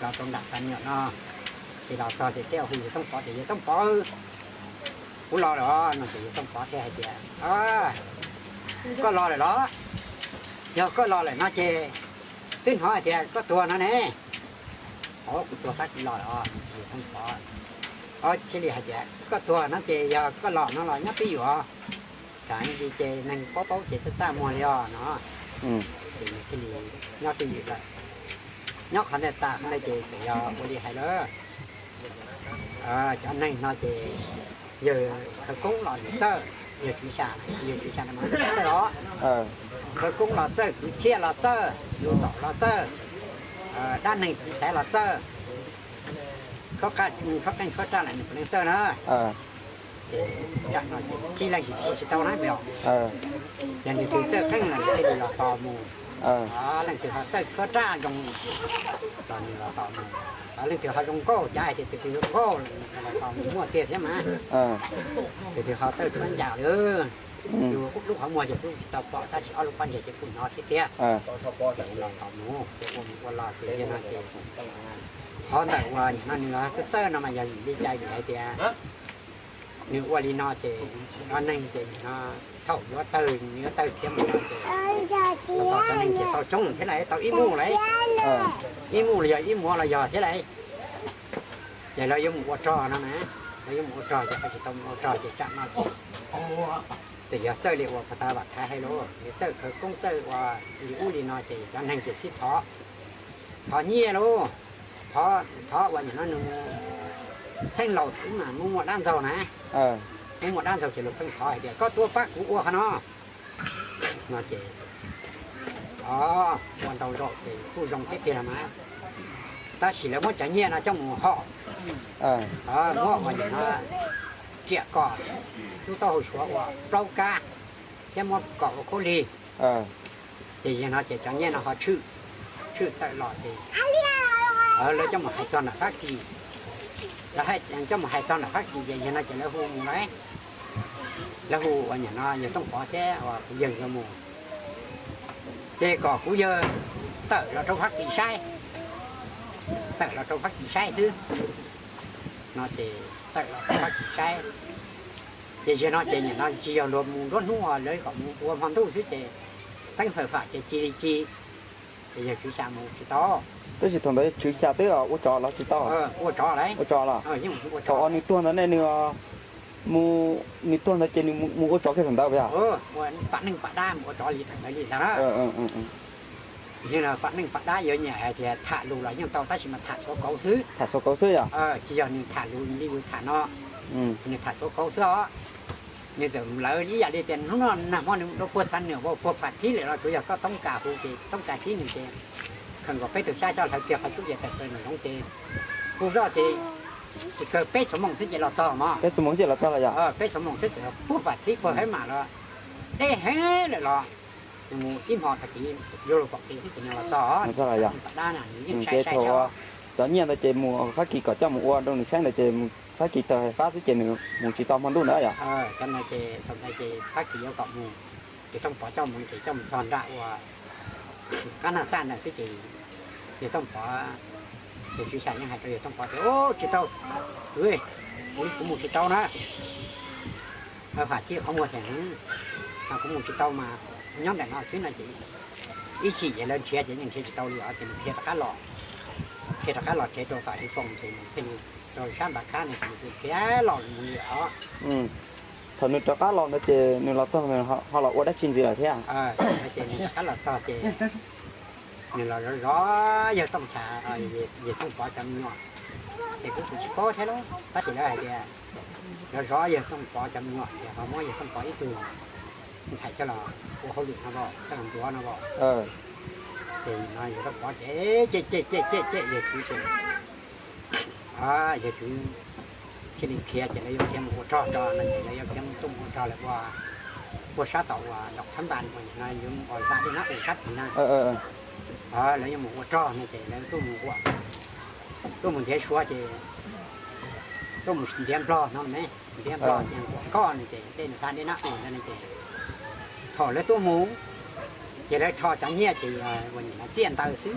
Los rau nram Xas Nyuam no, ces los txog ces thiaj hu yawg Tooj Pov tias, Yawg Tooj Pov, kuv los lawm os. No ces yawg Tooj Pov thiaj hais tias, Koj los lawm los? Yog koj los lawm no ces twb hnov hais tias koj tuag no ne. Os, kuv tuag tab kuv los lawm os. Yawg Tooj Pov thiaj li hais tias, Koj tuag no ces yog koj los no los nyob twj ywm os. Tsam ntsis ces neeg paub paub ces txaj txaj muag li os no. Ces nws thiaj li nyob twj ywm lawm. Nyob qhov ntawd tas qhov ntawd ces txawm yog ua li hais lawm. Cov neeg no ces yawg khawv koob los nws txawj, yawg Tswv Xya, yawg Tswv Xya no mas txawj os. Khawv koob los txawj, kwv txhiaj los txawj, yus txaum los txawj, dab neeg txiv xaiv los txawj, khaub qeej khaub raj los nws puav leej txawj na. Ces tsam no tib leeg tsis ua tsis tau na yog. Yog nws tus txawj qeej los nws thiaj li los tos mus. Leej twg ho txawj khaub raj zoo los nws los tos mus. Leej twg ho zoo nkauj, cav hais tias tus twg zoo nkauj los nws los tos mus muaj tiag thiab mas. Tus twg ho txawj khaub ncaws lawm, yus lub qhov muag ces kuj tsis tau pom tab sis ob lub pob ntseg ces kuj hnov thiab tiag. Ces los tos mus ces ua mus ua los ces yog no ces qhov ntawm uas nim no nws txawj txawj no mas yog vim li cas? Vim hais tias nws ua li no ces cov neeg ces nim no thaum yuav tawg, yuav tawg khiav mus no ces tau cov neeg ces tau coob thiab lawm, tau ib muj lawm, ib muj los yog ib muav los yog thiab lawm. Ces lawv yuav mus ua rog no na, lawv yuav mus ua rog ces ho tsis tau mus ua rog ces tsam no ces, ces yog txawj li uas puag ta Vam Thaiv hais los, yog txawj khawv koob txawj ua li ub li no ces cov neeg ces sib thov, thov nyiaj lauj, thov uas nim no nws mus txheej laus thaum ub mas muaj muaj dab ntxaug na, muaj muaj dab ntxaug ces luag pheej thov hais tias koj tuaj pab kuv ua qhov no. No ces, o, ua ntau zaus ces kuj zoo thiab tiag los mas, tab sis lawv muab cov nyiaj no coj mus hom, muab uas nim no riam kom lub taub hau suav ua plaub kab thiab muab kom ua khaub lig. Ces yog no ces cov nyiaj no ho tshwm, tshwm tawm los ces lawv coj mus hais txog nram Fab Kis, coj mus hais txog nram Fab Kis ces yog no ces lawv hu mus lawm, lawv hu uas nim no yawg Tooj Pov thiab uas kuv yawg nkawd mus, ces kom kuv yawg tawm los rau Fab Kis saib, tawm los rau Fab Kis saib xwb. No ces tawm los rau Fab Kis saib, ces yog no ces nim no tsis yog luag mus nruab hnub, lawv kom mus ua hmo ntuj xwb ces teeb fawm fam ces cia li ci, ces yawg Tswv Xya mus tsis tau. Tab sis thaum ntawd Tswv Xya twb ua tsov los tsis tau? Ua tsov lawm, ua tsov los. Thaum uas nws tuag ntawd ne nws mus, nws tuag ntawd ces nws mus ua tsov kiag thaum ntawd puas yog? Pam neej pam dab mus ua tsov li thaum ntawd li ntag na. Yog pam neej pam dab yuav nyiam hais tias tham lus los yeej tau tab sis mas tham xuav kauv xwb. Tham xuav kauv xwb yog? Tsis yog nws tham lus li yus tham no, nws tham xuav kauv xwb os. Nws txawm lawv ib yam li tias hnub no nag hmo nws mus rau puag Xas Nyuam, puag Pham Thib lawm los tsuav yog koj toob kas hu ces toob kas tib nws ces khaws nkaus peb tug xyab coj hlawv kiag qhov cub ces tawm plaws nraum zoov ces hu zoj ces, ces kawg peb xuab moos xwb ces los txog mog. Peb xuab moos ces los txog los yog? Peb xuab moos xwb txawm puag Pham Thib puag Hab Mam los deb heev lawm los, nws mus ib hmo tag kis yuav luag kaum qis xwb ces nws los txog. Pam dab na nws yeej sai sai txog. Cov nyiaj ntawd ces mus Fab Kis kom coj mus ua rau nws saib ntawd ces mus Fab Kis tawg hais fab xwb ces nws mus tsis tau hmo ntuj ntawd yog? Cov no ces thaum ntawd ces Fab Kis yuav kom mus, ces Tooj Pov coj mus ces coj mus txog nram uas qab nag xaj ntawd xwb ces yawg Tooj Pov, yawg Tswv Xya yeej hais rau yawg Tooj Pov tias, Ub, tsis tau, kuv mus tsis tau na. Fam Thib qhov muag them heev, kuv mus tsis tau mas nyob ntawm no xwb no ces ib chim ces lawv nrhiav ces yeej nrhiav tsis tau li os ces nws khiav rov qab los, khiav rov qab los tsev rau tom Hiv Foom ces nws thiaj li rau sab Npam Khab no ces nws khiav los mus li os. Thaum nws rov qab los ntawd ces nws los txog ho los ua dab tsi ntxiv lawm thiab? Ces nws rov qab los txog ces nws los zov zov yawg Tooj Xya, yawg Tooj Pov cov me nyuam, ces kuv kuj tsis paub thiab lauj, tab sis lawv hais tias zov zov yawg Tooj Pov cov me nyuam ces ho muab yawg Tooj Pov ib tug ntxhais coj los ua hauj lwm no, coj los ntxuav no. Ces no yawg Tooj Pov ces cem cem cem cem yawg Tswv ces yawg Tswv thiaj li khiav ces lawv yuav khiav mus ua rog tso no ces lawv yuav khiav mus tuaj mus ua rog lawm ua, ua sab tom uas Nraum Thab Npas uas no yuav mus ua dej nab u sab tid na. Lawv yuav mus ua rog no ces lawv tuaj mus ua, tuaj mus ntiav suav ces tuaj mus ntiav nplog no ne, ntiav nplog ces nkoj no ces dej nab dej nab u ntawd no ces thaum lawv tuaj mus ces lawv rho cov nyiaj ces uas nim no txiaj ntawv xwb.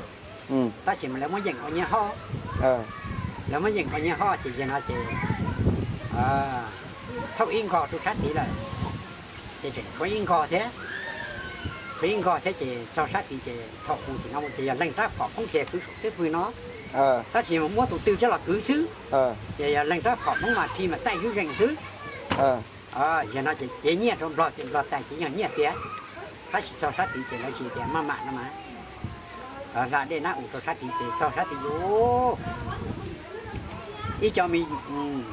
Tab sis mas lawv muab yeem ua nyiaj hoj, lawv muab yeem ua nyiaj hoj ces yog no ces thauj ib nkog rau sab tid lawm, ces tseem tshuav ib nkog thiab, tshuav ib nkog thiab ces txog sab tid ces thaum mus tim no ces yog leej rab phom poob kiag kwv saum xub pwg no, tab sis muab tus twg coj los kwv xwb, ces yog leej rab phom Hmoob mas thi mas txaij zuj zeem xwb. Yog no ces cev nyiaj rau Nplog ces Nplog txais ces yog nyiaj tiag, tab sis txog sab tid ces lawv tsis tias maj mam no mas hla dej nab us rau sab tid ces txog sab tid yus ib co me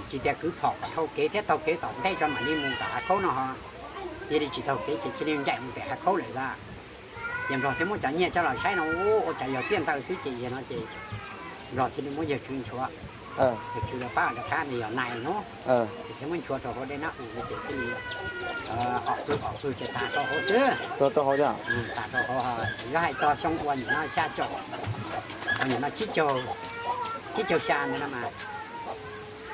tsis tias kwv phom kom dhau kev thiab taug kev tom ntej tso mam li mus tom hav khaub no ho, cia li tsis taug kev ces cia li ncaim mus pem hav khaub lawm xwb. Ces Nplog thiaj muab cov nyiaj coj los saib no ua cas yog txiaj ntawd xwb ces yog no ces Nplog thiaj li muab yawg Tswv nchuav, yawg Tswv los pab rov qab nws yog nais no, ces thiaj muab nchuav rau hauv dej nab us ces thiaj li ob pwg ob pwg ces tas rau hauv xwb, tas rau hauv, yuav hais txog xyoo uas nim no xya caum, nim no tsib caug xya ntawd no mas,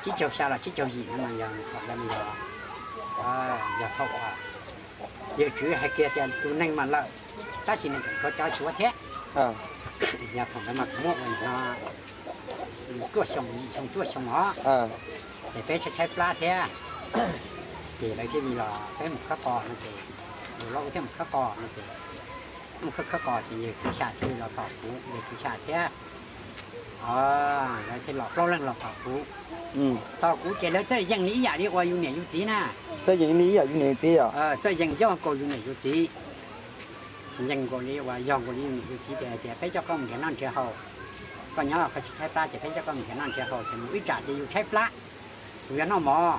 tsib caug xya los tsib caug yim no mas yog, yog thaum uas yawg Tswv hais kiag tias tus neeg mas lawm, tab sis nws tseem tshuav cov tshuav thiab. Yog thaum ntawd mas kuv muaj uas nim no cuaj xyoo, yim xyoo cuaj xyoo os, ces peb tshaib tshaib plab thiab, ces lawv thiaj li los peb mus khawb qos no ces, yawg Lauj thiaj mus khawb qos no ces, mus khawb khawb qos ces yawg Tswv Xya thiaj li los tos kuv, yawg Tswv Xya thiab lawv thiaj los plaub leeg los tos kuv. Tos kuv ces lawv txawj yees li ib yam li uas yus niam yus txiv na. Txawj yees li ib yam yus niam yus txiv os. Txawj yees yog nkaus yus niam yus txiv, yees nkaus li uas yog nkaus li yus niam yus txiv tias hais tias peb coj koj mus nrhiav noj nrhiav haus, koj nyob koj tsis tshaib plab ces peb coj koj mus nrhiav noj nrhiav haus ces mus ib tsam ces yus tshaib plab, yus yuav noj mov,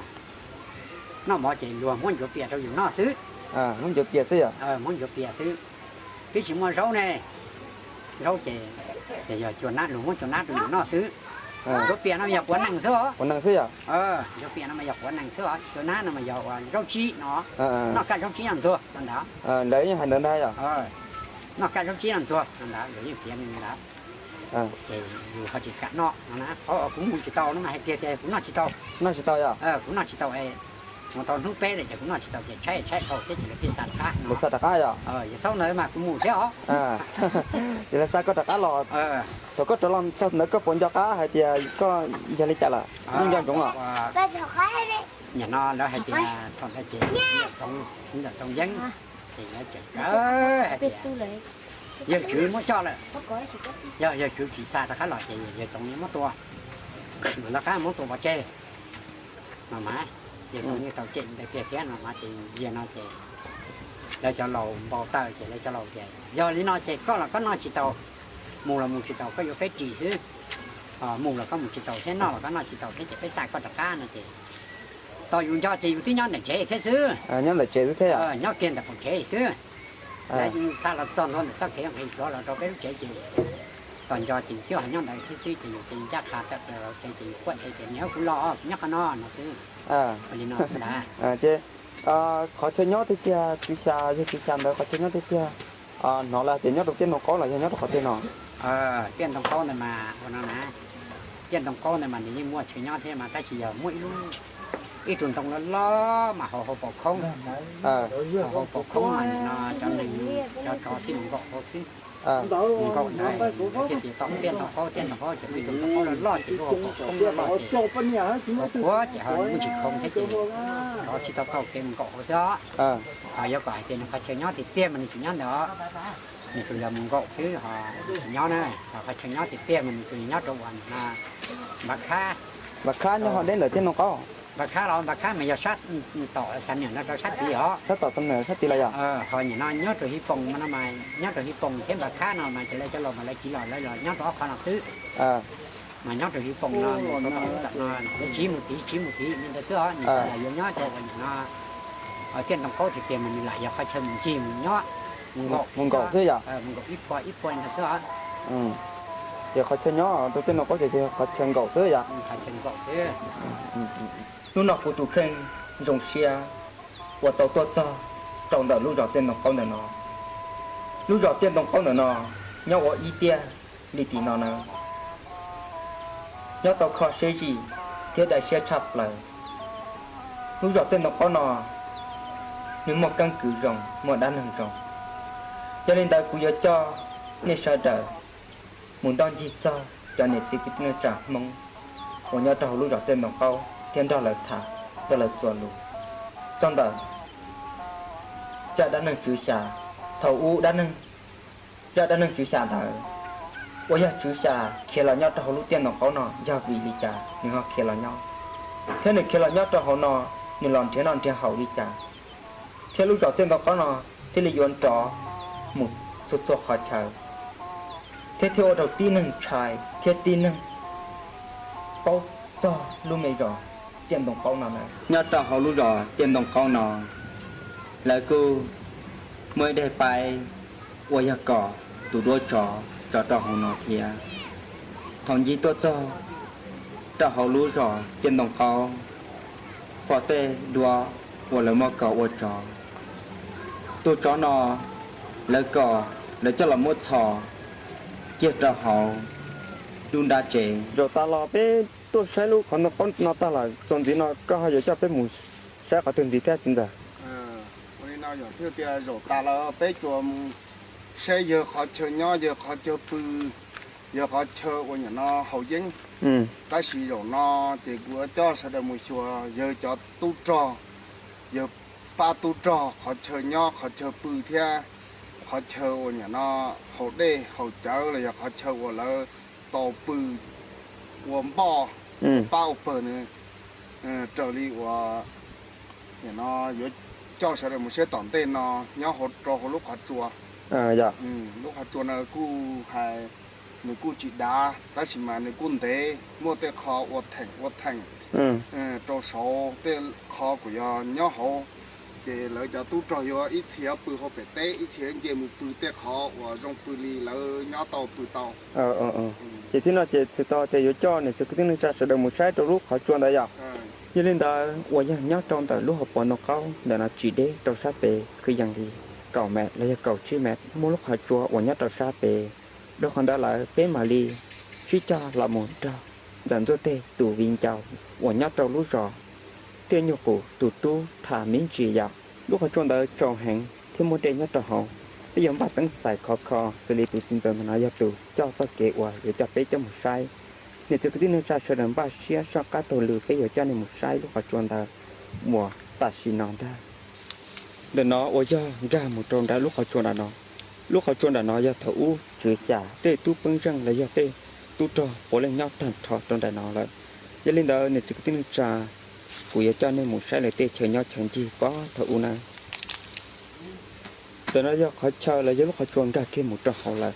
noj mov ces luag muab ncuav pias rau yus noj xwb. Muab ncuav pias xwb yom? Muab ncuav pias xwb, twb tsis muaj zaub ne, zaub ces, ces yog cua nab, luag muab cua nab rau yus noj xwb. Ncuav pias no mas yog quav nees xwb os. Quav nees xwb yom? Ncuav pias no mas yog quav nees xwb os, cua nab no mas yog uas zaub tsib no, noj kaj zaub tsib noj ntxuag no ntag. Lawv yeej hais ntawd ntag yom? Noj kaj zaub tsib noj ntxuag no ntag, luag yeej piav li ntawd. Ces yus ho tsis kam noj no na, qhov uas kuv mus tsis tau no mas hais tias tias kuv noj tsis tau. Noj tsis tau yom? Kuv noj tsis tau es mus tau hnub peb lawm ces kuv noj tsis tau ces tshaib tshaib dhau thiab ces lawv thiaj xa rov qab no. Lawv xa rov qab yom? Yog txhob ntawd mas kuv mus thiab os. Ces lawv xa koj rov qab los, thaum koj rov los txog ntawd koj puas nco qab hais tias koj yog li cas lawm, yeej nco ntsoov los? Nim no lawv hais tias thaum ntawd ces Ntxawm Txoov Yeeb ces lawv tseem kawg hais tias yawg Tswv muab coj lawm, yog yawg Tswv tsis xa rov qab los ces yawg Txoov Yeeb muab tua, lawv qab muab tua pov tseg no mas, yawg Txoov Yeeb tau cem ntawd tiag thiab no mas ces yog no ces lawv cov laus npau taws ces lawv cov laus tias yog li no ces koj los koj noj tsis tau, mus los mus tsis tau, koj yuav peb ris xwb, mus los koj mus tsis tau thiab noj los koj noj tsis tau thiab ces peb xa koj rov qab no ces tos yus nco ces yus twb nyob ntawm tsev thiab xwb. Nyob ntawm tsev xwb thiab yom? Nyob kiag ntawm qaum tsev xwb. Lawv xa los txog ntua ntawm txoj kev nqis plhuav los rau peb lub tsev ces tos nco ces yus twb ho nyob ntawd thiab xwb ces yus ces ncaj qha tawm plaws los tsev ces yus quaj dheev tias niam, kuv los, kuv nyob qhov no no xwb. Li no xwb ntag. Ces qhov chaw nyob tiag tiag, Tswv Xya, yawg Tswv Xya ntawd qhov chaw nyob tiag tiag, hnov lawv tias nyob rau tiaj ntoo qaub los yog nyob rau qhov twg no? Tiaj ntoo qaub ntawd mas ua no na, tiaj ntoo qaub ntawd mas nws yeej muaj chaw nyob thiab mas tab sis yog muaj ib lub, ib tug ntoo loj loj mas hauv hauv paus khoob, hauv hauv paus khoob mas nim no cov neeg, cov tsov xij mus nkaum hauv xwb. Mus nkaum ntawd lawv thiaj tias tom tiaj ntoo qaub, tiaj ntoo qaub ces muaj ib tug ntoo qaub loj loj ces lub hauv paus khoob loj loj ces qhuav ces ho muaj ntsis khoo thiab ces tsov xij tau taug kev mus nkaum hauv xwb os. Ho yuav kom hais tias nws qhov chaw nyob tiag tiag mas nws tsis nyob ntawd os, nws tsuas yog mus nkaum xwb ho tsis nyob na. Ho qhov chaw nyob tiag tiag mas nws tsuas nyob rau uas npaj khab. Npaj khab nyob ho deb ntawm tiaj ntoo qaub. Npaj khab los npaj khab mas yog sab tom Xam Niam no rau sab tid os. Sab tom Xam Niam sab tid los yog? Ho nim no nyob rau Hiv Poos no mas, nyob rau Hiv Poos thiab npaj khab no mas ces lawv cov laus mas lawv tsiv los lawv los nyob rau ob qhov no xwb. Mas nyob rau Hiv Poos no mus rau tom ub tom no lawv tsiv mus tid tsiv mus tid li ntawd xwb os. Nws tsuas yog yuav nyob rau uas nim no tiaj ntoo qaub tiag tiag mas nws lam yog qhov chaw mus ncig mus nyob, mus nkaum xwb yom? Mus nkaum ib puas ib puas li ntawd xwb os. Ces qhov chaw nyob rau tiaj ntoo qaub ces yog qhov chaw nkaum xwb yom? Qhov chaw nkaum xwb. Hnub no kuv tus kheej zoo siab uas tau tuaj txog rau ntawm lub zos tiaj ntoo qaub ntawm no. Lub zos tiaj ntoo qaub ntawm no nyob ua ib tiaj li tim no na, nyob tau kho siab zim thiab dai siab tshaj plaws. Lub zos tiaj ntoo qaub no nws muaj keeb kwm zoo, muaj dab neeg zoo. Yog li ntawd kuv yuav coj nej sawv daws mus nrog ncig txog cov niam txiv kwv tij neej tsa Hmoob uas nyob rau hauv lub zos Tiaj Ntoo Qaub thiab nrog lawv tham, nrog lawv txuas lus txog ntawm zaj dab neeg Tswv Xya. Thaum ub dab neeg, zaj dab neeg Tswv Xya ntawd uas yog Tswv Xya khiav los nyob rau hauv lub Tiaj Ntoo Qaub no yog vim li cas nws ho khiav los nyob, thiab nws khiav los nyob rau hauv no nws los nrhiav noj nrhiav haus li cas, thiab lub zos Tiaj Ntoo Qaub no thiaj li yuav nrov mus txhua txhua qhov chaw, thiab thiaj ua rau tib neeg ntshai thiab tib neeg paub txog lub me zos Tiaj Ntoo Qaub no na. Nyob rau hauv lub zos Tiaj Ntoo Qaub no, lawv kuj muaj ib daim paib uas yog kom tus duab tsov tso rau hauv no thiab. Thaum ncig tuaj txog rau hauv lub zos Tiaj Ntoo Qaub, pom tej duab uas lawv muab kaus ua tsov. Tus tsov no lawv kom lawv coj los muab txhos kiag rau hauv lub nrab tsev. Zaum tas los peb tuaj saib lub qhov ntoo qaub no tag lawm, txuas ntxiv no koj ho yuav coj peb mus saib qhov twg ntxiv thiab txiv ntxawm? Ua li no yog thiaj tias zaum tas lawm peb tuaj mus saib yawg qhov chaw nyob, yawg qhov chaw pw, yawg qhov chaw uas nyuam no haus yeeb. Tab sis zaum no ces kuv yuav coj sawv daws mus xyuas yawg cov tub rog, yawg pab tub rog qhov chaw nyob, qhov chaw pw thiab qhov chaw uas nyuam no haus dej haus cawv los yog qhov chaw uas lawv tau pw ua npoj, pab ua pawg nws, raws li uas nim no yuav coj sawv daws mus saib tom ntej no nyob rau hauv lub qhov tsua. Lub qhov tsua no kuj hais, nws kuj tsis dav tab sis mas nws kuj ntev, muaj tej qho ua theem ua theem rau saud, tej qho kuj yog nyob hauv. Ces lawv cov tub rog yuav ib txhia pw hauv pem teb, ib txhia nce mus pw tej qhov uas zoo pw li lawv nyob tau pw tau. Ces tib no ces txhais tau tias yuav coj niam txiv kwv tij neej tsa sawv daws mus saib rau lub qhov tsua ntawd yom. Yog li ntawd uas yog nyob rau ntawm lub hauv paus ntoo qaub ntawm no tsis deb rau sab pem kwv yees li kaum mev los yog kaum tsib mev, muaj lub qhov tsua uas nyob rau sab pem. Dhau qhov ntawd lawm peb mam li sib cog los mus nrog ntxawm Ntxuaj Teg tus viv ncaus uas nyob rau lub zos Tiaj Nyuj Qus tus tub tham me ntsis yom. Lub qhov tsua ntawd tsaus heev thiab muaj dej nyob rau hauv. Peb yuav npaj teeb xais khov kho xws li tus txiv ntxawm ntawm no yog tus coj txoj kev uas yuav coj peb coj mus saib. Niam txiv kwv tij neej tsa sawv daws npaj siab soj qab taug lw, peb yuav coj nej mus saib lub qhov tsua ntawd uas tam sim no ntag. Ntawm no uas yog nkag mus rau nram lub qhov tsua nram no. Lub qhov tsua nram no yog thaum ub Tswv Xya tej tub peeb zeej los yog tej tub rog puav leej nyob tag nrho rau nram no lawm. Yog li ntawd niam txiv kwv tij neej tsa, kuv yuav coj nej mus saib lawv tej chaw nyob chaw ncig puag thaum ub na. Ntawm no yog qhov chaw los yog lub qhov tsua nkag kiag mus rau hauv lawm.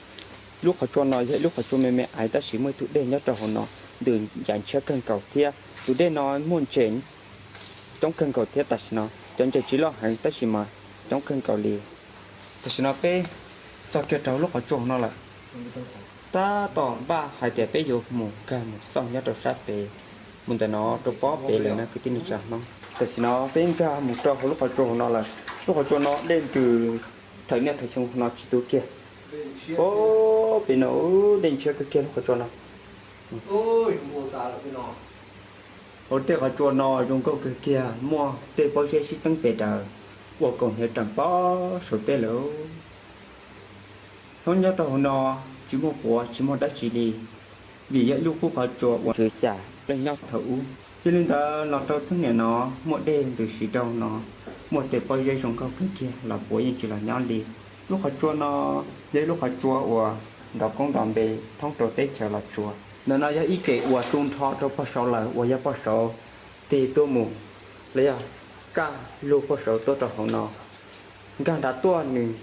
Lub qhov tsua no yog ib lub qhov tsua me me aiv tab sis muaj ib tug dej nyob rau hauv no ntws ncav ntshiab kawg nkaus thiab tus dej no muaj ntses coob kawg nkaus thiab tam sim no cov ntses tsis loj heev tab sis mas coob kawg nkaus li. Tam sim no peb txog kiag rau lub qhov tsua no lawm. Tab tom npaj hais tias peb yuav mus nkag mus xauj nyob rau sab pem, mus ntawm no rau pob pem lawm na kwv tij neej tsa Hmoob. Tam sim no peb nkag mus rau hauv lub qhov tsua no lawm. Lub qhov tsua no dej ntws thawm niaj thawm xyoo no tsis tu kiag. Pob pem no dej ntshiab kawg kiag lub qhov tsua no. Hauv tej qhov tsua no zoo nkauj kawg kiag, muaj tej pob zeb sib teeb pes daws, ua kaus hniav reem pob saum tej lawm. Hnub nyob rau hauv no tsis muaj puav tsis muaj dab tsi li, vim yog ib lub qub qhov tsua uas Tswv Xya leej nyob thaum ub. Yog li ntawd los rau txheej niam no muaj dej ntws siv rau no, muaj tej pob zeb zoo nkauj kawg kiag los puav yeej tsis los nyob li. Lub qhov tsua no yog ib lub qhov tsua uas nrov koob nrov npe thoob rau teb chaws Los Tsuas. Ntawm no yog ib kem uas tu nrho rau pog saud lawm uas yog pog saud tig tuaj mus los yog kaj lug pog saud tuaj rau hauv no. Nkag nrad tuaj nws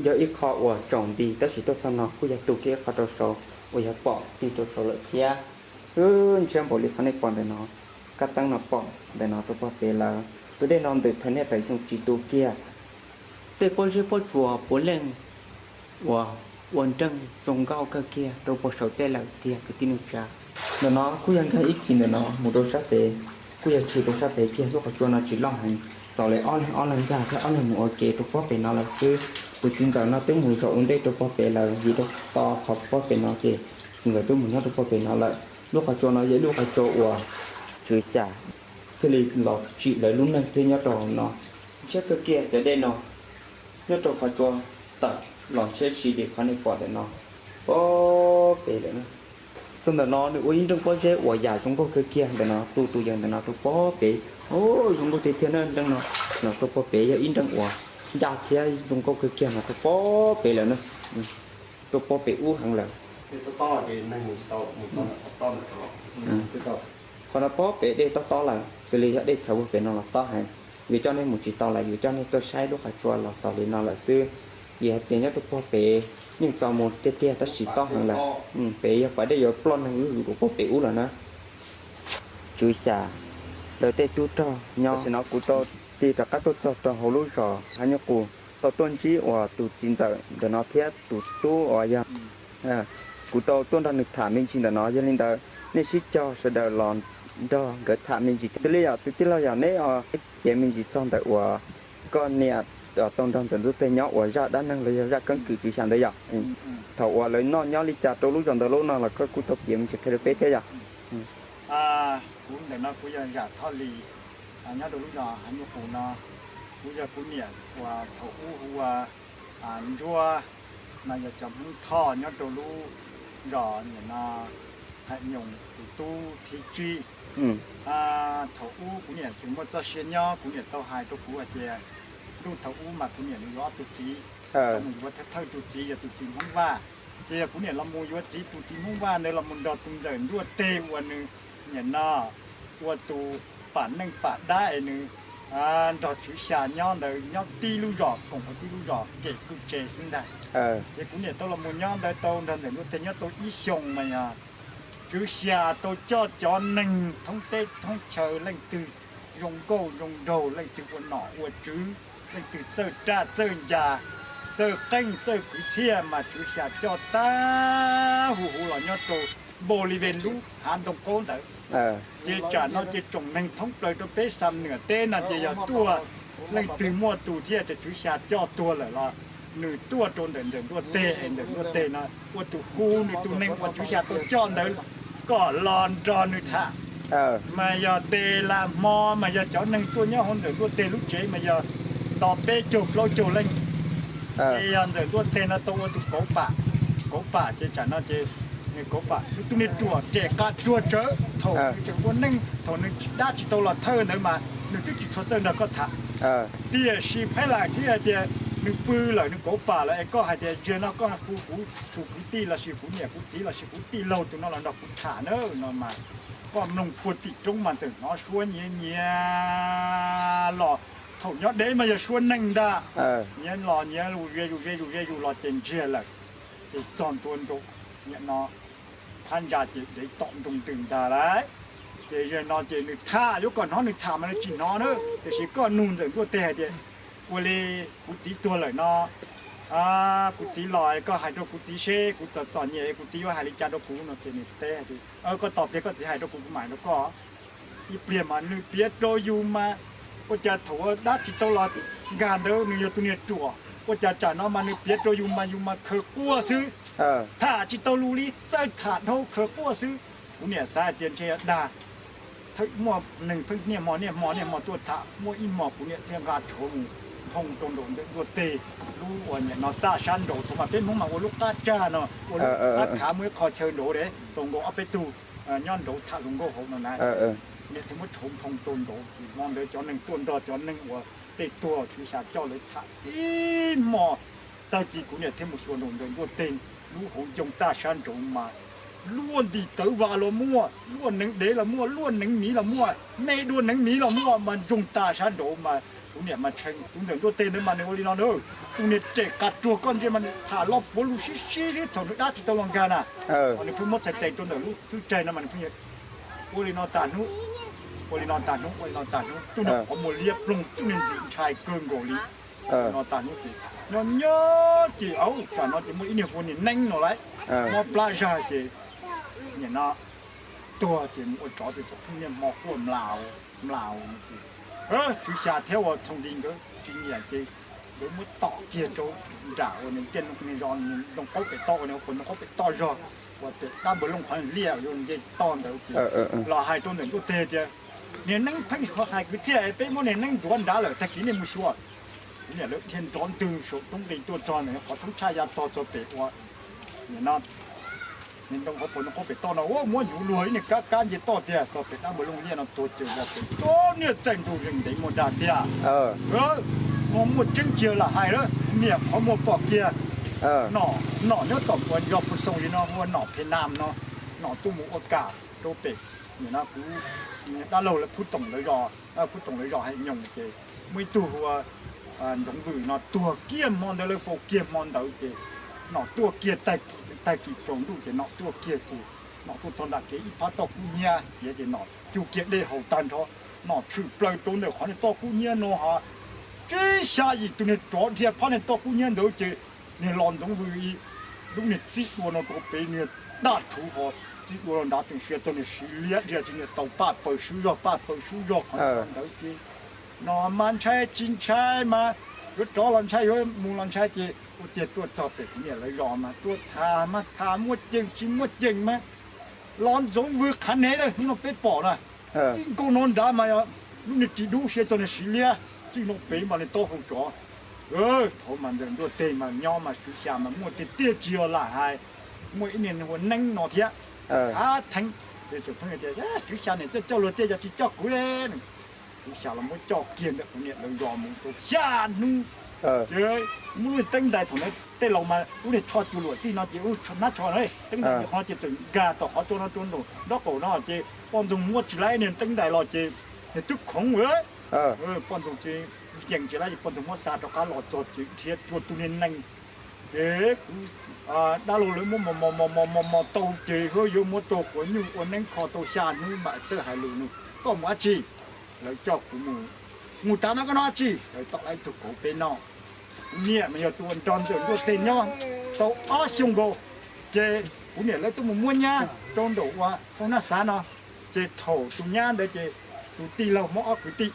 yog ib qho uas tsaus nti tab sis tuaj txog no kuj yog tu kiag ib qho rau saud uas yog pom tig rau saud lawm thiab. Wb ntshiab npaum li qhov nej pom ntawm no, kab teeb no pom ntawm no rau pog pem lawm. Tus dej no ntws thawm niaj thawm xyoo tsis tu kiag. Tej pob zeb pob tsuas puav leej uas ua nreej zoo nkauj kawg kiag rau pog saum tej lawm tiag kwv tij neej tsa. Ntawm no kuj yog nkag ib kis ntawm no mus rau sab pem, kuj yog tshwm rau sab pem kiag. Lub qhov tsua no tsis loj heev, txaus li ob leeg ob leeg nkag thiab ob leeg mus ua ke rau pob pem no lawm xwb. Tus txiv ntxawm no twb mus zaum ua ntej rau pob pem lawm, vim rau to qhov pob pem no ces txiv ntxawm twb mus nyob rau pob pem no lawm. Lub qhov tsua no yog ib lub qhov tsua uas Tswv Xya thiaj li los tsim lawv lub neej thiab nyob rau hauv no. Ntshiab kawg kiag cov dej no nyob rau qhov tsua tawm los ntshiab si li qhov nej pom ntawm no. Os, pob pem lawm na. Txog ntawm no nws ua ib nreej pob zeb uas yam zoo nkauj kawg kiag ntawm no, tu tus yawg ntawm no rau pob pem. Zoo nkauj tiag tiag na nreej no. No rau pob pem yog ib nreej uas ncaj thiab zoo nkauj kawg kiag no rau pob pem lawm na. Rau pob pem ub heev lawm. Qhov no pob pem dej tob tob lawm, xws li yog dej txhawv puag pem no los tob heev. Yus coj nej mus tsis tau lawm, yus coj nej tuaj saib lub qhov tsua los xaus li no lawm xwb. Vim hais tias nyob rau puag pem yeej txaus mus tiag tiag tab sis tob heev lawm. Pem yog pas dej yuav ploj neeg zuj zus rau puag pem ub lawm na. Tswv Xya lawv tej tub rog nyob. Tam sim no kuv tau tig rov qab tuaj txog rau hauv lub zos Hav Nyuj Qus, tau tuaj ntsib uas tus txiv ntxawm ntawm no thiab tus tub uas yog, kuv tau tuaj nrog nws tham me ntsis ntawm no. Yog li ntawd nej sib cog sawv daws los nrog nkawd tham me ntsis xwb li yom. Tus tij laug yog neb piav me ntsis txog ntawm uas koj niam tau nrog Ntxawm Ntuj Teg nyob uas zaj dab neeg los yog zaj keeb kwm Tswv Xya ntawd yom. Thaum uas lawv noj nyob li cas rau lub zos ntawd lub no los koj kuj tau piav me ntsis qhia rau peb thiab yom. Kuv ntawm no kuv yog Zam Thoj Lis, nyob rau lub zos Hav Nyuj Qus no. Kuv yog kuv niam uas thaum ub hu ua Ntsuab, no yog cov Hmoob Thoj nyob rau lub zos nim no Hav Nyuj Qus tus tub thib tsib. Thaum ub kuv niam tseem muaj txoj sia nyob, kuv niam tau hais rau kuv hais tias ntuj thaum ub mas kuv niam nws yuav ob tug txiv, mus yuav thawj thawj tus txiv yog tus txiv Hmoob Vaj. Ces yog kuv niam los mus yuav txiv tus txiv Hmoob Vaj ntawd los mus nrog tus Ntxawm Ntuj Teg uas nws nim no ua tus pam neej pam dab es nws nrog Tswv Xya nyob ntawd, nyob tib lub zos, koom ua tib lub zos kem kwj tse xwb ntag. Ces kuv niam tau los mus nyob ntawd tau nrog Ntxawm Ntuj Teg nyob tau ib xyoos mas yog Tswv Xya tau coj cov neeg thoob teb thoob chaw, leej twg zoo nkauj zoo nraug, leej twg ua nom ua tswv, leej twg txawj raj txawj ncas, txawj qeej txawj kwv txhiaj mas Tswv Xya coj tag huv huv los nyob rau Npau Lis Ves lub hav ntoo qaub ntawd. Ces tsam no ces tsoom neeg thoob plaws rau peb Xam Nwam teb no ces yog tuaj, leej twg muaj tus thiaj tias Tswv Xya coj tuag lawm los nws tuaj rau ntawm Ntxawm Ntuj Teg es Ntxawm Ntuj Teg no ua tus hu nws tus neeg uas Tswv Xya tau coj ntawd kom los nrog nws tham. Mas yog tes lam hmo mas yog cov neeg tuaj nyob hauv Ntxawm Ntuj Teg lub tsev mas yog nto peb caug plaub caug leej. Ces yog Ntxawm Ntuj Teg no tau ua tus kauv pam, kauv pam ces tsam no ces kauv pam tus niag ruam res qas ruag tsawv thaum nws tseem ua neej, thaum nws dab tsis tau los thawj ntawd mas nws twb tsis tshua txawj nrog koj tham. Tiam sis phaib lam thiaj hais tias nws pw lawm, nws kauv pam lawm es koj hais tias zaum no koj hu kuv tus kwv tij lossis kuv niam kuv txiv lossis kuv tij laug tus no los nrog kuv tham na no mas koj mloog puag tim roob mas txawm hnov suab nyiav nyiav los, thaum nyob deb mas yog suab neeg ntag. Nyiav los nyiav zus ze zus ze zus ze zus los ces ntsiag lawm. Ces txog ntua nraum nim no phab ntsa ces dev tom nroo ntws ntag lauj. Ces zaum no ces nws tham, yuav kom hnov nws tham mas nws tsis hnov na. Tiam sis koj nug Ntxawm Ntuj Teg hais tias ua li kuv txiv tuag lawm no, kuv txiv los koj hais rau kuv txiv seb kuv txom txom nyem kuv txiv yuav hais li cas rau kuv no ces nws teb hais tias koj tos pliag koj txiv hais rau kuv kuv mam hais rau koj. Ib pliag mas nws piav rau yus mas ua cas thaum dab tsis tau los nkag ntawd nws yog tus niag ruam, ua cas tsam no mas nws piav rau yus mas yus mas khaws quaj xwb, tham tsis tau lus li, txawj tham dhau khaws quaj xwb. Kuv niam xav hais tias ntshe dag, muaj neeg pheej niaj hmo niaj hmo niaj hmo tuaj tham, muaj ib hmo kuv niam thiaj nqa tshuav mus nphoo rau nraum Ntxawm Ntuj Teg lub uas nim no txaj sab nraud, thaum mas peb Hmoob mas ua lub qab tsag no, ua lub qab khav muaj ib qho chaw nraud de, txaus nkaus ob peb tug nyob nraud tham hluas nkauj hauv no na. Niam thiaj muab tshuav nphoo rau nraud ces hmo ntawd cov neeg tuaj nrog cov neeg uas tej tuag Tswv Xya coj lawv tham ib hmo. Tag kis kuv niam thiaj mus xyuas nraum Ntxawm Ntuj Teg lub hauv ncoo txaj sab nraud mas luaj ntim tawv vas los muaj, luaj neev dev los muaj, luaj neev miv los muaj, me dua neev miv los muaj mas ntsoog tas sab nraud mas kuv niam mas tshee. Tus Ntxawm Ntuj Teg ntawd mas nws ua li no na, tus niag res qas ruag koj ntsia mas nws tham los puav lus sib sib sib thaum nws dab tsis tau los nkag na. Nws pheej muab txhais tes rau ntawm lub tswb tsaig no mas nws pheej ua li no tas hnub, ua li no tas hnub, ua li no tas hnub, tub niag qhov muag liab ploog, tub niag ntxim ntshai kawg nkaus li. Ua li no tas hnub ces nyob nyob ces aub, tsam no ces muaj ib niag hu niag Neeb no lauj, mob plab zag ces nim no tuag ces mus ua tsov ces txawm pheej niaj hmo quaj mlaus mlaus no ces Tswv Xya thiab ua Thoo Di nkawd tsis nyiam ces nkawd muab tom kiag rau nram uas nws tiaj ntoo qaub pem toj, uas nws ua ntoo qaub pem toj zog uas pem dab npawg Looj qhov liaj yuav nce toj ntawd ces los hais rau Ntxawm Ntuj Teg tias niag Neeb pheej hais kwv txhiaj, peb muab niag Neeb ntxuav nrad lawm, tag kis nej mus xyuas. Kuv niam lawv dhia nrov ntwg saum roob nqis tuaj txog ntawm qhov roob tshaj ya tog txog pem uas nim no Ntoo qhov puag ntoo qhov pem toj no ua muab yuv luag ib niag kab kab nce toj tiag, txog pem dab npawg Looj Liaj no tuag cawv zas pem tuab niag txaij nrug zeeg ntev muaj dag tiag. Muaj tseeb tiag lam hais lawm, niam qhov muag pom kiag. Nom, nom nyob tom ua yog Phu Xoo li no ua nom phe nam no, nom tuaj mus ua kam rau pem. Nim no kuv dab laug lawv Phub Toom lawv zos, Phub Toom lawv zos Hais Nyoos ces muaj ib tug ua Ntxoov Vwm no tuag kiag hmo ntawd, lawv faus kiag hmo ntawd ces nom tuaj kiag tag kis tsaus ntuj ces nom tuaj kiag ces nom tuaj txog nram kev ib phab toj kub hnyiab tiav ces nom cug kiag dej haus tag nrho, nom tshwm plaws rau ntawm qhov niag toj kub hnyiab no ha. Tsib xya yim tus niag tsov dhia phab niag toj kub hnyiab ntawd ces niag los Ntxoov Vwm ib lub niag txij dua no rau pem niag daj rhuv ho txij dua los nrad tseem sia txog niag siv liab dhia ces niag tau paj paws swb zog paj paws swb zog qhov ntawd ces no mas ntshai tsis ntshai mas yuav rov los ntshai yuav mus los ntshai ces ua tiag tuaj txog pem kuv niam lawv zos mas tuaj tham mas tham muaj ceem tsis muaj ceem mas los Ntxoov Vwm qhav nev hnub no peb pom na, txij nkaus no nrad mas lub niag ris dub sia txog niag siv liab txij no pem mas niag taub hau tsov. Thaum mas Ntxawm Ntuj teg mas nyob mas Tswv Xya mas muaj tiag tiag tsis yog lam hais, muaj ib niag ua neeb no thiab. Khav theeb, txawm pheej tias Tswv Xya niam coj coj luag tiag yog tsis coj kuv li. Tswv Xya los muab coj kiag ntawm kuv niam lawv zos mus rau xya hnub. Ces muab lub niag teeb ntais thaum ntawd tej laus mas lub niag tsho cua luam txij no ces lub hnab tsho na, teeb ntais ntawm qhov ces txawm nkag tom qhov tsua no rau nraum nraub qaum no ces poj ntxoog muab tsis laib niag teeb ntais los ces nws twb khoov lawm. Poj ntxoog ces yees tsis laib ces poj ntxoog muab xa rov qab los txog ces dhia cua tu niag nees. Ces kuv dab laug lawv muab mos mos mos mos mos mos tau ces hwb yuav muab rau quav nyuj ua neeb kho tau xya hnub mam txawj hais lus nug koj mus dab tsi. Lawv coj kuv mus, mus tav no koj noj dab tsi? Lawv tom lawv ib tug kauv peb noj. Kuv niam mas yog tus uas nrog Ntxawm Ntuj teg nyob tau ob xyoos nkaus, ces kuv niam lawv tuaj mus muab nyab rau nraum ua rau naj xav no, ces thaum tus nyab ntawd ces tus tij laug muab ob kwv tij,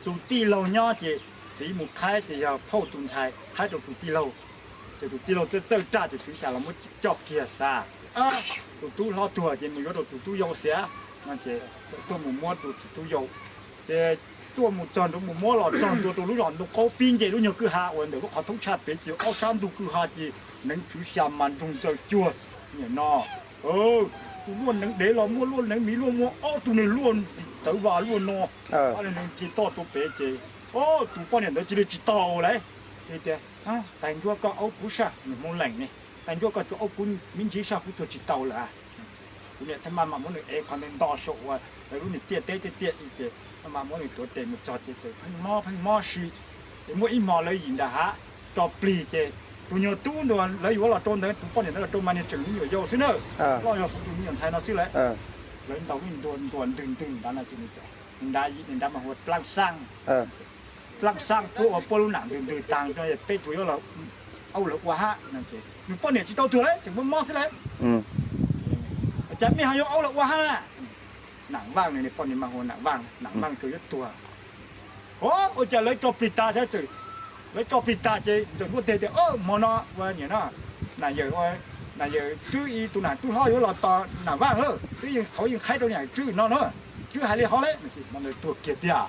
tus tij laug nyob ces txiv mus qhaib ces yog phauj tus ntxhais qhaib rau tus tij laug, ces tus tij laug txawj txawj raj ces Tswv Xya los muab coj kiag xav, tus tub hlob tuag ces mus yuav rau tus tub yau xiav no ces tuaj mus muab rau tus tub yau. Ces tuaj mus txog nraud mus muab los txog ntua rau lub zos Ntoo Qaub pib nce lub nyuag kwj ha uas ntawm lub qhov thoob tshaj pem ces ob sab ntug kwj ha ces neev Tswv Xya mas nroog ntxaws cuag niam no. Tus luaj neev dev los muaj, luaj neev miv luaj, muaj ob tug niag luaj tawv vas luaj no, ob niag neev nce toj rau pem ces tus poj niam ntawd cia li tsis taus lawm. Tias, Tais Ntsuab, koj aub kuv saj, nws Hmoob Lees ne, Tais Ntsuab, koj tsuas aub kuv me ntsis saj, kuv tuag tsis tau lawm. Kuv niam thiaj maj mam muab nws ev qhov ntawd nto saum uas lawv lub niag tiaj teb tiaj tiaj ib ces maj mam muab nws tuav tes mus txog ces txawm pheej mob pheej mob si. Ces muaj ib hmo lawv yim nram hav tso plig ces tus nyuag tub ntuas lawv yuav los rau ntawd, tus poj niam ntawd los rau mas niag tseem me nyuam yau xwb na, loj zog kuv tus me nyuam ntxhais no xwb lawm. Lawv ntaus lub ntuas ntuas ntwg ntwg nrad no ces nws txawm, nws nrad yim nws nrad mas hu ua Dlaab Xaab. Dlaab Xaab puab ua puab lub nam ntwg ntwg taag, peb tsuas yuav aub lawv ua hab no ces nws poj niam tsis tau tuag lawm, tseem mob mob xwb lawm. Ua cas mej ho yuav aub lawv ua hab na? Nam Vaaj, nws poj niam mas hu ua Nam Vaaj, Nam Vaaj tsuas yuav tuag. Ua cas lawv tso plig tag thiab txawm, lawv tso plig tag ces Ntxawm Ntuj teg tias, Hmo no ua niam no, nam yawm, nam yawm Tswb ib tug nam tub hlob yuav los tos Nam Vaaj lawm, twb yeej qhauv yeej qhaib rau nam Tswb no na. Tswb hais li hov lawm, hmo ntawd tuag kiag tiag.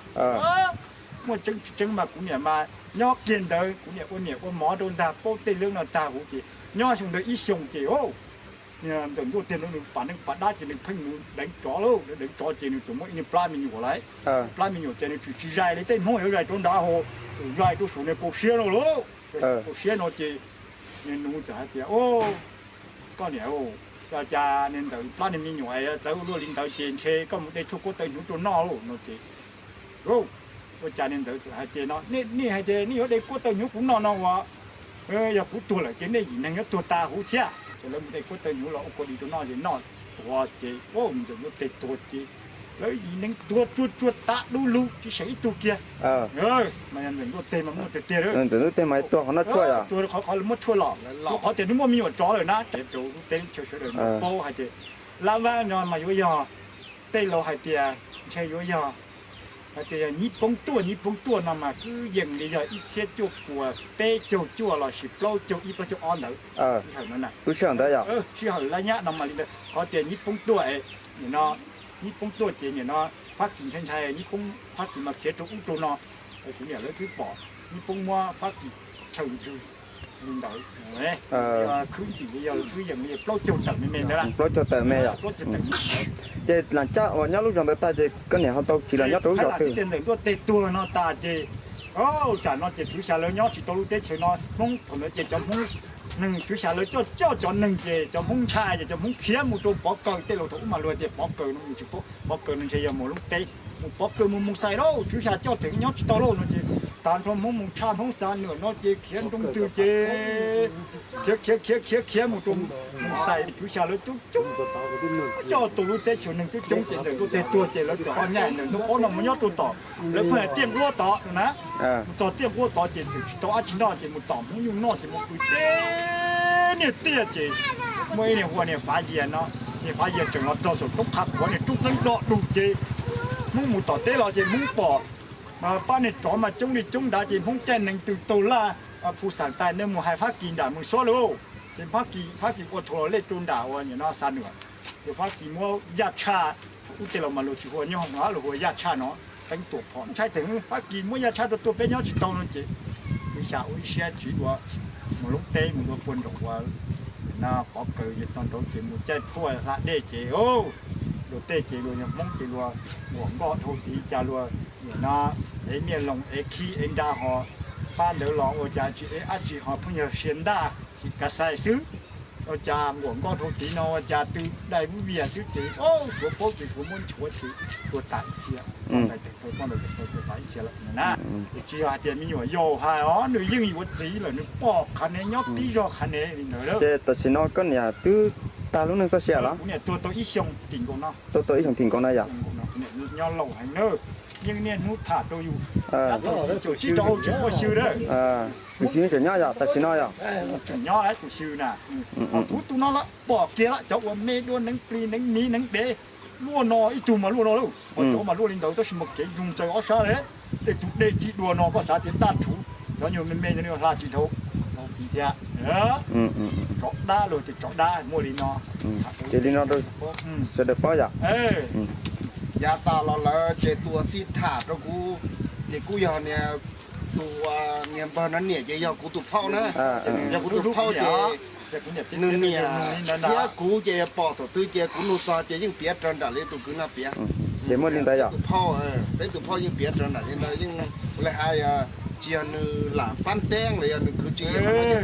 Muaj tseeb tsis tseeb mas kuv niam mas nyob kiag ntawd, kuv niam ua niam ua mov rau ntag, paub tej leeb no tag huv ces nyob xyoo ntawd ib xyoo ces Ntxawm Ntuj teg ntawd nws pas neej pas dab ces nws pheej mus deev tsov lauj, deev tsov ces nws txawm muaj ib niag plab me nyuam lawm. Plab me nyuam ces nws tseem tsis zais li tej Hmoob yuav zais rau nrad hauv, tseem zais rau saum niag kaum siab no lauj. Kaum siab no ces nws txawm hais tias, Koj niam, ua cas niag Ntxawm plab niag me nyuam txawv ua luaj li ntawd ces ntshe koj mus de tshuaj kuab taw hnyuv rau noj lauj no ces ua cas niag Ntxawm txawm hais tias no, nej hais tias nej yuav de kuab taw hnyuv kuv noj no uas yog kuv tuag lawm ces nej yim neeg yuav tuag tas huv thiab. Ces lawv mus de kuab taw hnyuv los ua kua dis rau noj ces noj tuag ces Ntxawm Ntuj teg tuag ces lawv yim neeg tuag tsuag tsuag tas du lug tsis seem ib tug kiag. Mas Ntxawm Ntuj teg mas muaj tiag tiag, Ntxawm Ntuj teg mas tuag qhov noj tshuaj, tuag qhov qhov muab tshuaj los, qhov tias nws muaj me nyuam tsov lawm na, rau lub teb lub chaw sawv daws paub hais tias Dlaab Vaaj no mas yuav yog, tej laus hais tias ntshe yuav yog, hais tias yog Nyib Poob tuaj, Nyib Poob tuaj no mas kwv yees li yog ib txhiab cuaj puas peb caug cuaj los sis plaub caug ib plaub caug ob ntawd. Sij hawm ntawd, sij hawm lab nyab no mas li ntawd qhov tias Nyib Poob tuaj, nim no Nyib Poob tuaj ces nim no Fab Kis ntshai ntshai Nyib Poob, Fab Kis mas khiav rau ub rau no, kuv niam lawv twb pom Nyib Poob muab Fab Kis chaw ntswg li ntawd. Khwb ntxim li yog khwb yees li plaub caug tawm me me ntawd, plaub caug tawm me yom. Ces lam caj uas nyob lub zos ntawd tag ces koj niam ho tau tsiv los nyob rau lub zos twg? Ntawm ntuj teb tuag no tas ces, tsam no ces Tswv Xya lawv nyob tsis tau lub teb chaws no. Hmoob thaum ntawd ces cov Hmoob neeg, Tswv Xya lawv coj coj cov neeg ces cov Hmoob ntshai ces cov Hmoob khiav mus rau Pov Kaws. Tej laus thaum ub mas luag tias Pov Kaws no, Pov Kaws no ntshe yog mus lub teb, mus Pov Kaws mus mus xais lauj, Tswv Xya coj them nyob tsis tau lauj no ces tag nrho Hmoob mus tshaj Hmoob xav nws no ces khiav nroo twg ces khiav khiav khiav khiav khiav mus rau mus xais Tswv Xya lawv coob coob, coj tau lub teb chaws neeg coob coob ces ntawm ntuj teb tuag ces lawv txawm ho nyaj ntawm ntuj qaub no mus nyob rau tom lawv pheej tiaj nquab tod na. Mus txog tiaj nquab tod ces txawm tsis tau dab tsi noj ces mus tom Hmoob nyuj noj ces mus pw teb niag tiaj ces muaj ib niag hu ua niag Fav Yias no. Niag Fav Yias tseem los rau saum roob qhav qhuav niag roob teeb do du ces Hmoob mus tom teb los ces Hmoob pom pab niag tsov mas coob li coob nrad ces Hmoob caij nees tws taug laj phu xaam tais ntawd mus hais Fab Kis nram Mws Xuab lauj. Ces Fab Kis, Fab Kis ua thaum los lej rau nram uas nim no Xa Nuam. Ces Fab Kis muab yaj tshaj, ub tej laus mas luag tsis hu ua nyoob hoom, luag hu ua yaj tshaj no, teeb tuam phom ntshai tes Fab Kis muab yaj tshaj rau tuaj peb nyob tsis tau no ces Tswv Xya ua ib siab tsiv dua mus lub teb mus dua puag nraum uas no Pov Kaws ces txog nraud ces mus caij phuaj hla dej ces dua tej ces luag yog Hmoob ces luag muam nkoj dhau tid cas luag nim no ev niaj loos ev khib ev nra ho pab ntawd los ua cas tsis ev dab tsi ho pheej yog sia ntaj xim kav xais xwb. Ua cas muam nkoj dhau tid no ua cas tw dai vub vias xwb ces Suav paub ces Suav muab nchuav ces tua tas ib txhia. Poj ntawd tua tas ib txhia lawm na. Es tsis yog hais tias me nyuam yaus hais os, nws yeej yuav txiv lawm, nws pom qhov ne nyob tib zog qhov ne li ntawd. Ces tam sim no koj niam twb tag lub neej txoj sia los? Kuv niam tuag tau ib xyoo tim nkaus no. Tuag tau ib xyoo tim nkaus no yom? Nyob laus heev na, yeej niaj hnub tham rau yus. Thaum tsib caug tsib rau hauv tseem ua xyw na. Tus xyw tseem nyob yom, tam sim no yom? Tseem nyob tus xyw na. Kuv tus no lawm pom kiag lawm, cov uas me dua neev plis neev miv neev dev luaj no ib tug mas luaj no lauj. Ho cov mas luaj li ntawd tab sis mas kev ntsoog txaws ob sab li. Tej tus dej txij dua no koj xav tias daj rhuv, cov nyuag me me cov no hla tsis dhau, dhau tid thiab. Tsov dab luag tias tsov dab muaj li no. Ces li no rau sawv daws paub yom. Yav tas los lawm ces tus uas xij tham rau kuv ces kuj yog niag, tus uas niag npawg no niam ces yog kuv tus phauj na. Yog kuv tus phauj ces nws niam thiab kuv ces pom thaum twg ces kuv nug txog ces yeej piav raws nraim li tus kwv no piav. Ces muaj li ntawd yom? Tus phauj, peb tus phauj yeej piav raws nraim li ntawd, yeej li hais tsis yog nws lam pab teeb los yog nws khwv tsis,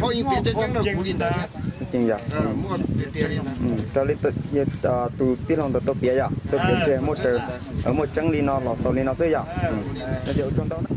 phauj yeej piav tseeb tseeb rau kuv li ntawd. Muaj tiag tiag li ntawd. Raws li tus tij laug ntawd tau piav yom, tau piav tias muaj tseeb li no los xaus li no xwb yom. No ces ua tsaug ntau na.